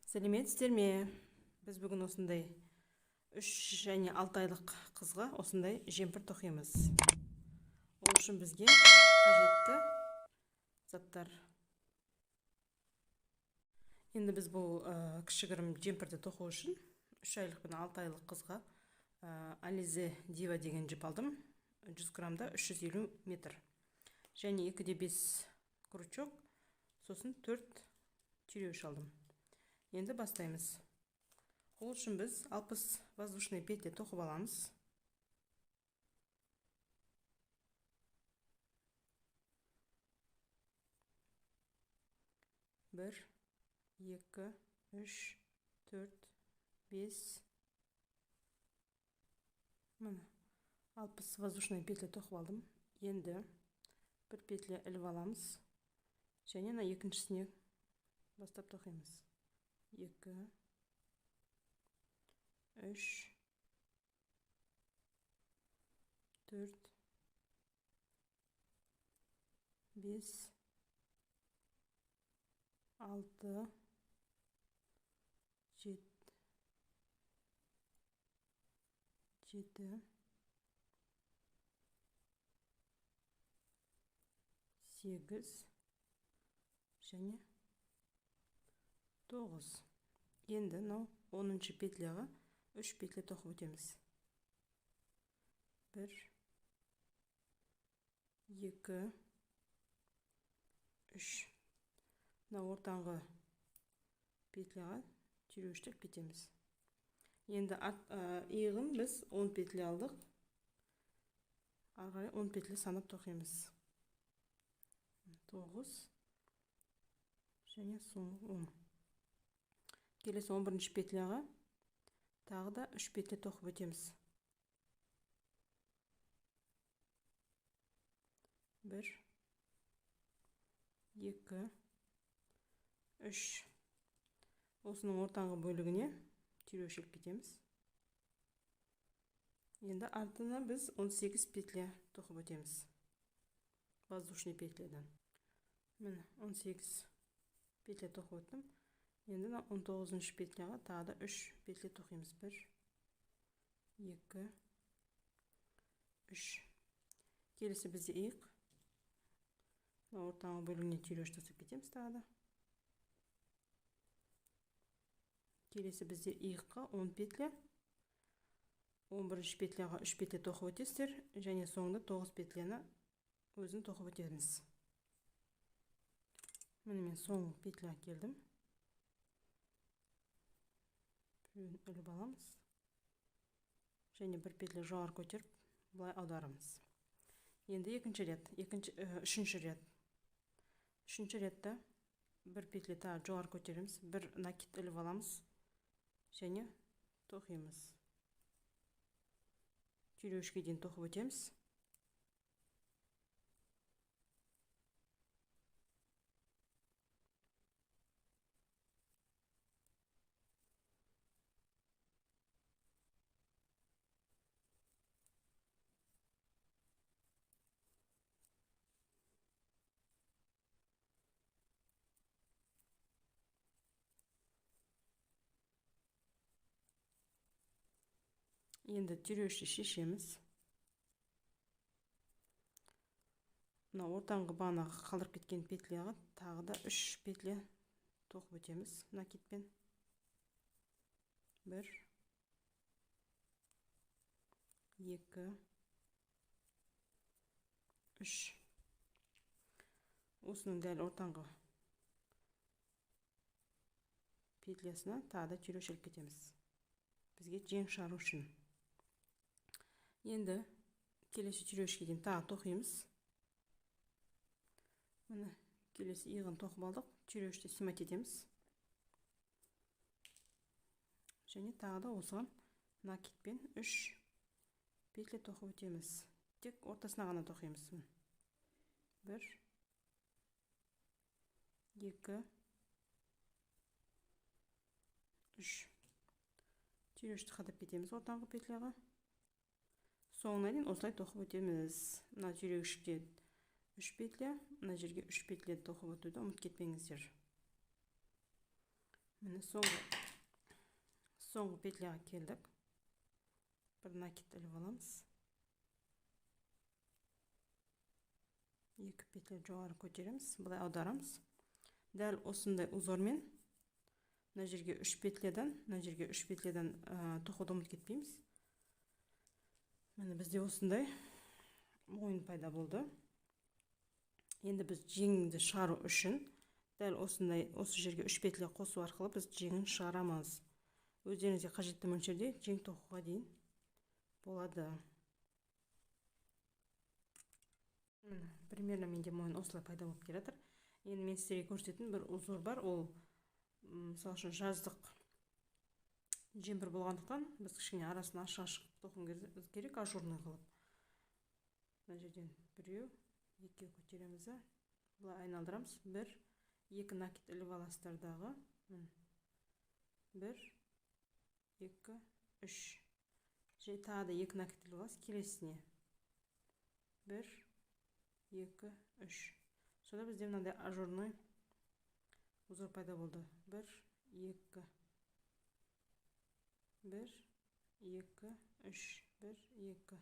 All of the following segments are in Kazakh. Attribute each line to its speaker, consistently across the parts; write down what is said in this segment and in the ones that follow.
Speaker 1: Сәлеметсіздер ме? Біз бүгін осындай 3 және 6 айлық қызға осындай жемпір тоқимыз. Ол үшін бізге қажетті заттар. Енді біз бұл кішігірім жемпірді тоқу үшін 3 айлық пен 6 айлық қызға Alize Diva деген жіп алдым. 100 граммда 350 метр. Және 2,5 крючок, сосын 4 түйреуіш алдым. Енді бастаймыз. Ол үшін біз 60 воздушный петля тоқып аламыз. 1, 2, 3, 4, 5. Міне, 60 воздушный петля тоқып алдым. Енді бір петля іліп аламыз. Және мына екіншісіне бастап тоқимыз. 2, 3, 4, 5, 6, 7, 8 және 9. Енді мынау 10-шы петляға 3 петля тоқып өтеміз. 1, 2, 3. Мына ортаңғы петляға түйреуіштеп кетеміз. Енді иығын біз 10 петля алдық. Ары қарай 10 петля санап тоқимыз. 9 және соңғы 10. Келесі 11-ші петляға тағы да 3 петля тоқып өтеміз. 1, 2, 3. Осының ортаңғы бөлігіне түйреуіш іліп кетеміз. Енді артына біз 18 петля тоқып өтеміз. Воздушный петлядан. Міне 18 петля тоқып өттім. Енді мына 19-шы петляға тағы да 3 петля тоқимыз. 1, 2, 3. Келесі бізде иық. Мына ортаңғы бөлігіне түйреуіш тастап кетеміз тағы да. Келесі бізде иыққа 10 петля. 11-ші петляға 3 петля тоқып өтесіздер және соңында 9 петляны өзін тоқып өтеміз. Міне мен соңғы петляға келдім. Біреуін іліп аламыз. Және бір петля жоғары көтеріп, былай аударамыз. Енді екінші ряд, үшінші ряд. Үшінші рядта бір петля тағы жоғары көтереміз, бір накид іліп аламыз және тоқимыз. Түйреуішке дейін тоқып өтеміз. Енді түйреуішті шешеміз. Мына ортаңғы бағанағы қалдырып кеткен петляға тағы да 3 петля тоқып өтеміз накидпен. 1, 2, 3. Осының дәл ортаңғы петлясына тағы да түйреуіш іліп кетеміз. Бізге жең шығару үшін. Енді келесі түйреуішке дейін тағы тоқимыз. Міне келесі иығын тоқып алдық. Түйреуішті снимать етеміз. Және тағы да осыған накидпен 3 петля тоқып өтеміз. Тек ортасына ғана тоқимыз. 1, 2, 3. Түйреуішті қадап кетеміз ортаңғы петляға. Соңына дейін осылай тоқып өтеміз. Мына түйреуішке 3 петля, мына жерге 3 петля тоқып өтуді ұмытып кетпеңіздер. Міне соңғы петляға келдік. Бір накид іліп аламыз. 2 петля жоғары көтереміз, былай аударамыз. Дәл осындай узормен мына жерге 3 петлядан, мына жерге 3 петлядан тоқуды ұмытып кетпейміз. Міне бізде осындай мойын пайда болды. Енді біз жеңді шығару үшін дәл осындай осы жерге 3 петля қосу арқылы біз жеңін шығарамыз. Өздеріңізге қажетті мөлшерде жең тоқуға дейін болады. Міне, примерно менде мойын осылай пайда болып келе жатыр. Енді мен сіздерге көрсететін бір узор бар. Ол, мысал үшін, жаздық жемпір болғандықтан біз кішкене арасын ашық-ашық тоқуымыз керек, ажурный қылып. Мына жерден біреу, екеу көтереміз де, былай айналдырамыз. 1, 2 накид іліп аласыздар дағы. Міне. 1, 2, 3. Және тағы да 2 накид іліп аласыз келесісіне. 1, 2, 3. Сонда бізде мынандай ажурный узор пайда болды. 1, 2, 1, 2, 3, 1, 2,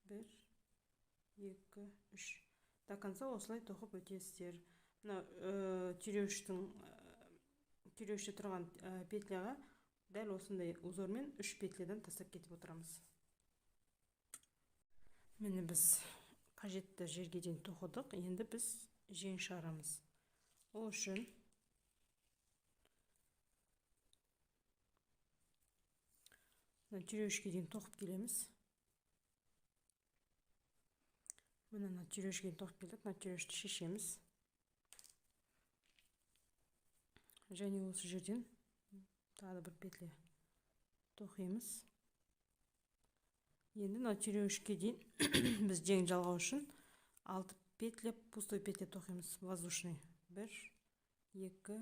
Speaker 1: 1, 2, 3. До конца осылай тоқып өтесіздер. Мына түйреуіште тұрған петляға дәл осындай узормен 3 петлядан тастап кетіп отырамыз. Міне біз қажетті жерге дейін тоқыдық. Енді біз жең шығарамыз. Ол үшін мына түйреуішке дейін тоқып келеміз. Міне мына түйреуішке дейін тоқып келдік. Мына түйреуішті шешеміз. Және осы жерден тағы да бір петля тоқимыз. Енді мына түйреуішке дейін біз жең жалғау үшін 6 петля пустой петля тоқимыз, воздушный. 1, 2,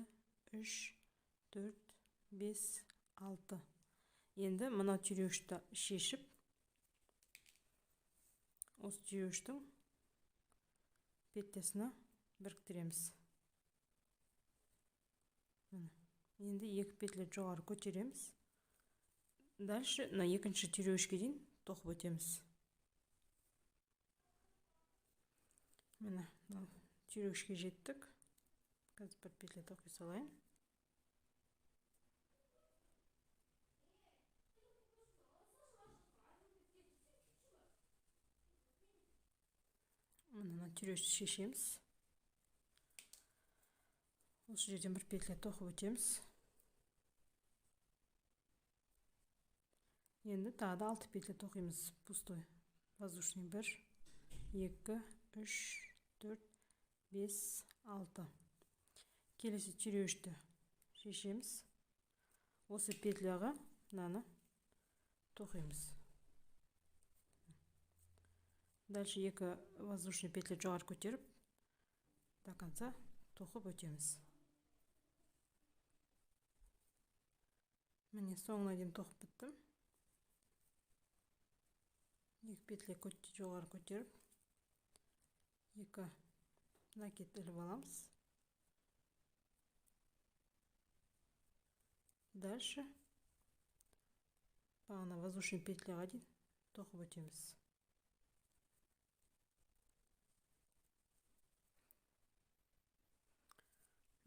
Speaker 1: 3, 4, 5, 6. Енді мына түйреуішті шешіп, осы түйреуіштің петлясына біріктіреміз. Міне. Енді 2 петля жоғары көтереміз. Дальше мына екінші түйреуішке дейін тоқып өтеміз. Міне, мына түйреуішке жеттік. Қазір бір петля тоқи салайын. Міне, мына түйреуішті шешеміз. Осы жерден бір петля тоқып өтеміз. Енді тағы да 6 петля тоқимыз пустой воздушный. 1, 2, 3, 4, 5, 6. Келесі түйреуішті шешеміз. Осы петляға мынаны тоқимыз. Дальше 2 воздушный петля жоғары көтеріп, до конца тоқып өтеміз. Міне соңына дейін тоқып біттім. 2 петля жоғары көтеріп, 2 накид іліп аламыз. Дальше бағана воздушный петляға дейін тоқып өтеміз.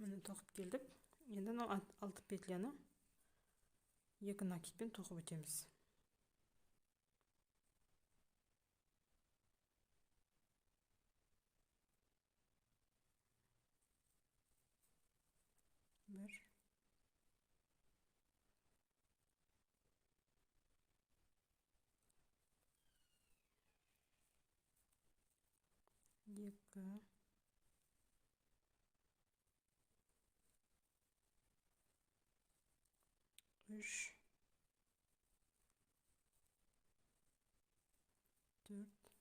Speaker 1: Міне тоқып келдік. Енді мынау 6 петляны 2 накидпен тоқып өтеміз. 1, 2, 3, 4,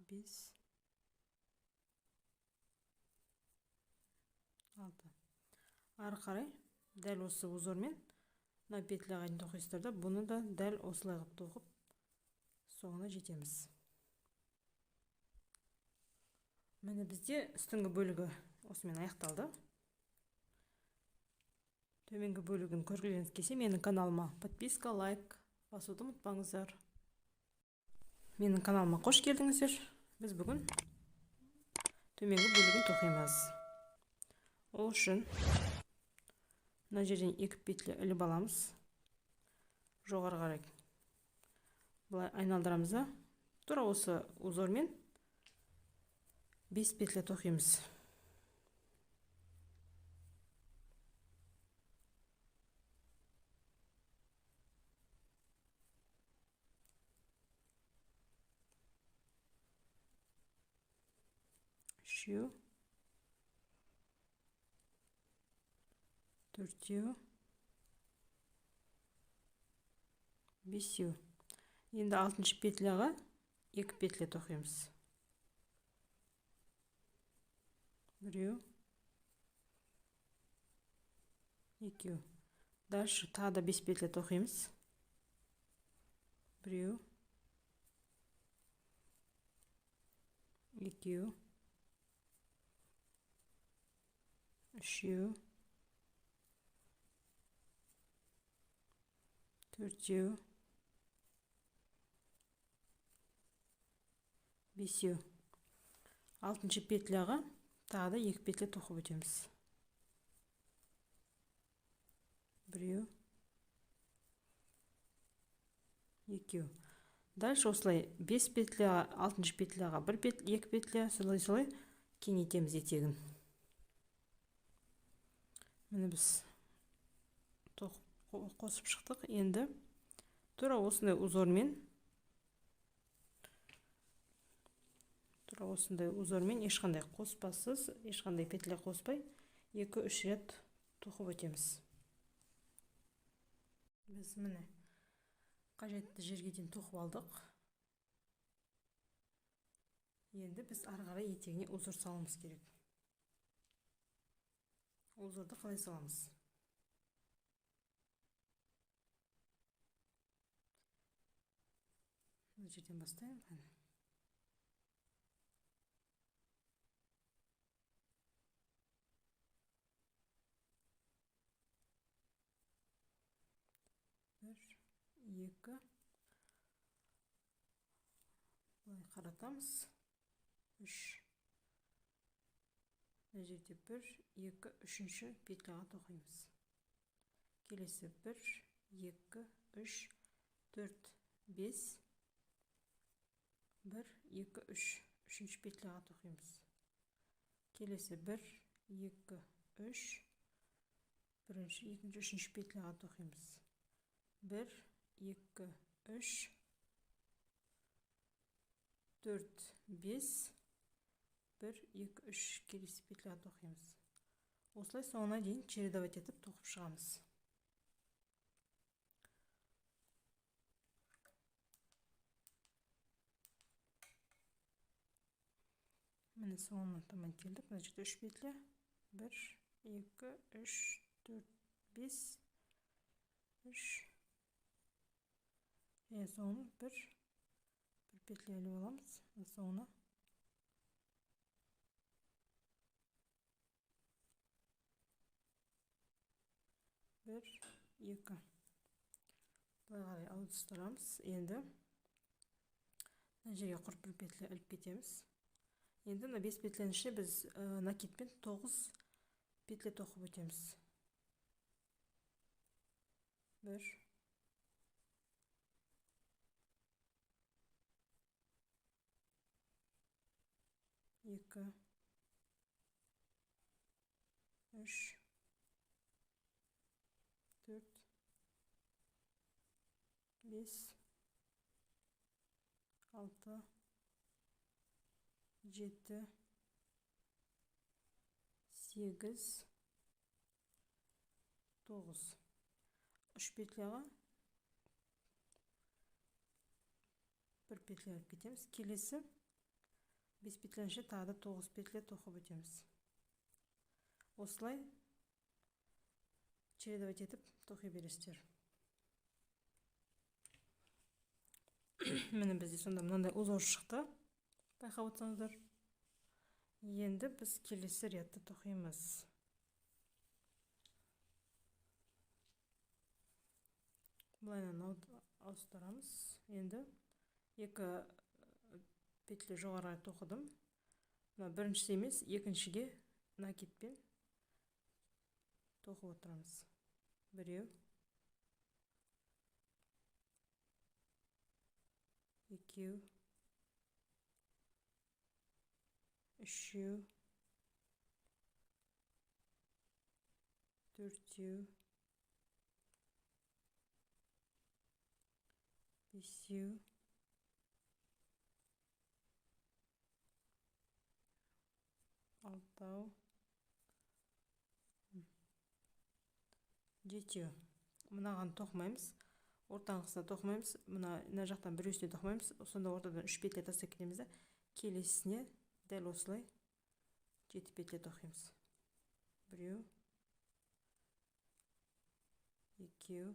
Speaker 1: 5, 6. Ары қарай дәл осы узормен мына петляға дейін тоқисыздар да, бұны да дәл осылай қылып тоқып соңына жетеміз. Міне бізде үстіңгі бөлігі осымен аяқталды. Төменгі бөлігін көргілеріңіз келсе, менің каналыма подписка, лайк басуды ұмытпаңыздар. Менің каналыма қош келдіңіздер. Біз бүгін төменгі бөлігін тоқимыз. Ол үшін мына жерден 2 петля іліп аламыз. Жоғары қарай былай айналдырамыз да, тура осы узормен 5 петля тоқимыз. Үшеу, төртеу, бесеу. Енді 6-шы петляға 2 петля тоқимыз. Біреу, екеу. Дальше тағы да 5 петля тоқимыз. Біреу, екеу, үшеу, төртеу, бесеу. 6-шы петляға тағы да 2 петля тоқып өтеміз. Біреу, екеу. Дальше осылай 5 петля, 6-шы петляға 1 петля, 2 петля, солай-солай кеңейтеміз етегін. Міне біз тоқып қосып шықтық. Енді тура осындай узормен, тура осындай узормен ешқандай қоспасыз, ешқандай петля қоспай 2-3 рет тоқып өтеміз. Біз міне қажетті жерге дейін тоқып алдық. Енді біз ары қарай етегіне узор салуымыз керек. Узорды қалай саламыз? Мына жерден бастаймын. Бір, екі, былай қаратамыз. 3. Мына жерде 1, 2, 3-ші петляға тоқимыз. Келесі 1, 2, 3, 4, 5, 1, 2, 3, 3-ші петляға тоқимыз. Келесі 1, 2, 3, 1-ші, 2-ші, 3-ші петляға тоқимыз. 1, 2, 3, 4, 5, 1, 2, 3 келесі петляға тоқимыз. Осылай соңына дейін чередовать етіп тоқып шығамыз. Міне соңына таман келдік. Мына жерде 3 петля. 1, 2, 3, 4, 5, 3. Және соңын 1 петля іліп аламыз. Соңына 1, 2. Былай қарай ауыстырамыз. Енді мына жерге құр бір петля іліп кетеміз. Енді мына 5 петляның ішіне біз накидпен 9 петля тоқып өтеміз. 1, 2, 3, 4, 5, 6, 7, 8, 9. 3 петляға 1 петля алып кетеміз. Келесі 5 петляның ішіне тағы да 9 петля тоқып өтеміз. Осылай чередовать етіп тоқи бересіздер. Міне бізде сонда мынандай узор шықты, байқап отырсаңыздар. Енді біз келесі рядты тоқимыз. Былайынан ауыстырамыз. Енді екі петля жоғары тоқыдым. Мына біріншісі емес, екіншіге накидпен тоқып отырамыз. Біреу, екеу, үшеу, төртеу, бесеу, алтау, жетеу. Мынаған тоқымаймыз, ортаңғысына тоқымаймыз, мына жақтан біреусіне тоқымаймыз, сонда ортадан 3 петля тастап кетеміз да, келесісіне дәл осылай 7 петля тоқимыз. Біреу, екеу,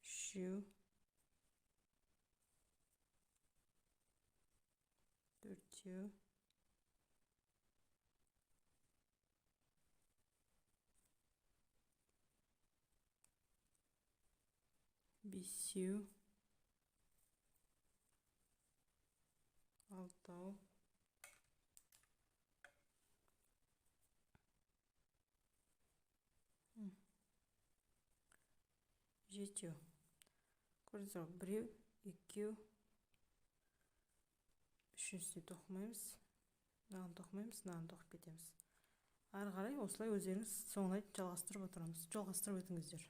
Speaker 1: үшеу, төртеу, бесеу, алтау, жетеу. Көрдіңіздер ғой, біреу, екеу, үшіншісіне тоқымаймыз, мынаған тоқымаймыз, мынаған тоқып кетеміз. Ары қарай осылай өздеріңіз соңына дейін жалғастырып отырамыз. Жалғастырып өтіңіздер.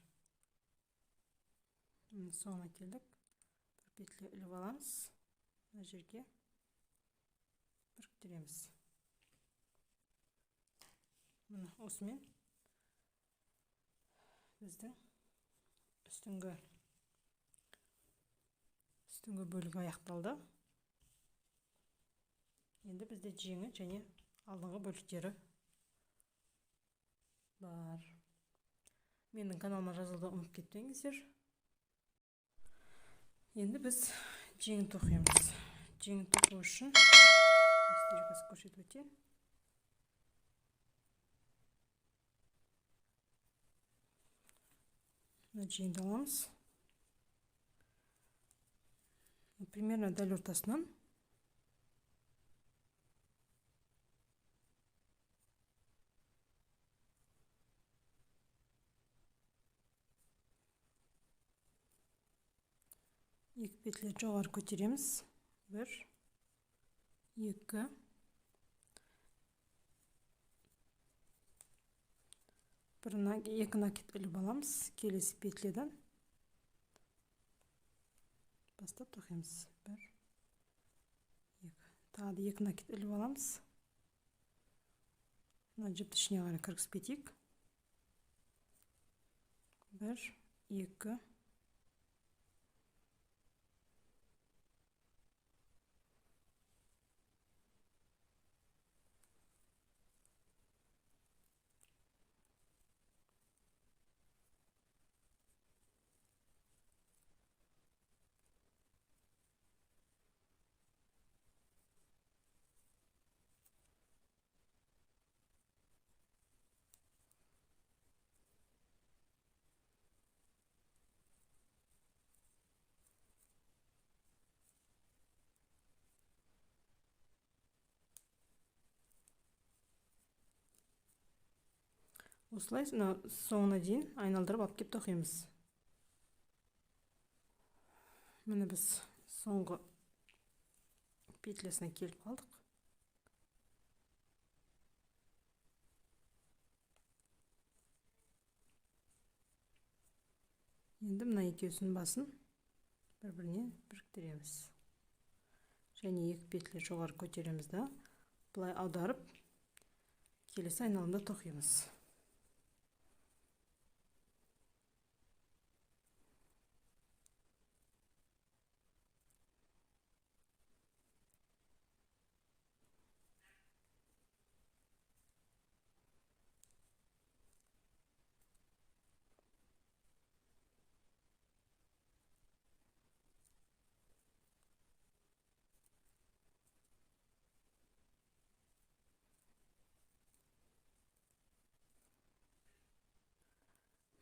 Speaker 1: Міне соңына келдік. Бір петля іліп аламыз. Мына жерге біріктіреміз. Міне осымен біздің үстіңгі бөлігі аяқталды. Енді бізде жеңі және алдыңғы бөліктері бар. Менің каналыма жазылуды ұмытып кетпеңіздер. Енді біз жеңін тоқимыз. Жеңін тоқу үшін сіздерге қазір көрсетіп өтейін. Мына жеңді аламыз. Примерно дәл ортасынан екі петля жоғары көтереміз. 1, 2, екі накид іліп аламыз. Келесі петлядан бастап тоқимыз. 1, 2, тағы да екі накид іліп аламыз. Мына жіпті ішіне қарай кіргізіп кетейік. 1, 2, осылай соңына дейін айналдырып алып кеп тоқимыз. Міне біз соңғы петлясына келіп қалдық. Енді мына екеуісінің басын бір-біріне біріктіреміз. Және екі петля жоғары көтереміз да, былай аударып келесі айналымда тоқимыз.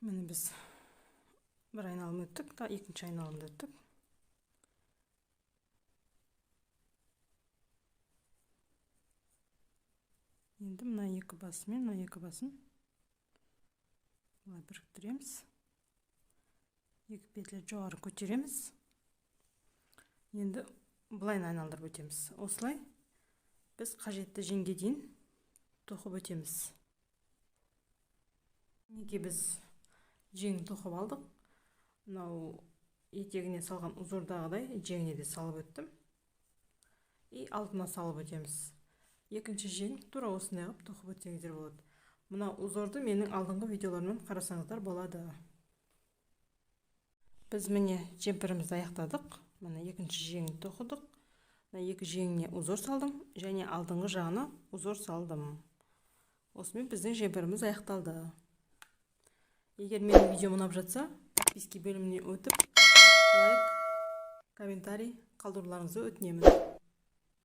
Speaker 1: Міне, біз бір айналым өттік та, екінші айналымды өттік. Енді мына екі басымен мына екі басын былай біріктіреміз. Екі петля жоғары көтереміз. Енді былай айналдырып өтеміз. Осылай біз қажетті жеңге дейін тоқып өтеміз. Мінекей, біз жең тоқып алдық. Мынау етегіне салған узордағыдай жеңіне де салып өттім. И алдына салып өтеміз. Екінші жең тура осындай қылып тоқып өтсеңіздер болады. Мына узорды менің алдыңғы видеоларымнан қарасаңыздар болады. Біз міне жемпірімізді аяқтадық. Міне, екінші жеңін тоқыдық. Мына екі жеңіне узор салдым және алдыңғы жағына узор салдым. Осымен біздің жемпіріміз аяқталды. Егер менің видеом ұнап жатса, подписки бөліміне өтіп, лайк, комментарий қалдыруларыңызды өтінемін.